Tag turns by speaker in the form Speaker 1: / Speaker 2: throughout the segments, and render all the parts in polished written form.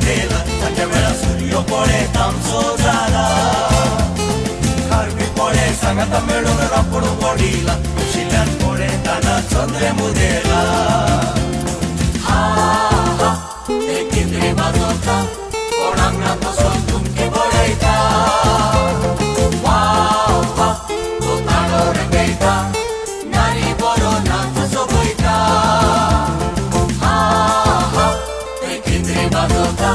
Speaker 1: मुदेला सांजे वेळा सूर्यो पळे तामसो जाला खारवी पळे सांगाता मेळून रापड वडिला शिल्यान पळे ताना चंद्रे मुदेला हा हा ते किंद्री वाजोता कोणाक ना बसोन तुमके बडयता वा वा तो ताळो रंगयता नारी बरो नाच सोबयता हा हा ते किंद्री वाजोता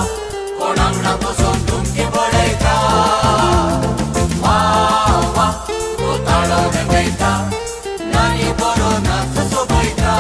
Speaker 1: कोणाक ना बसोन तुमके बडयता वा वा तो ताळो रंगयता नारी बरो नाच सोबयता.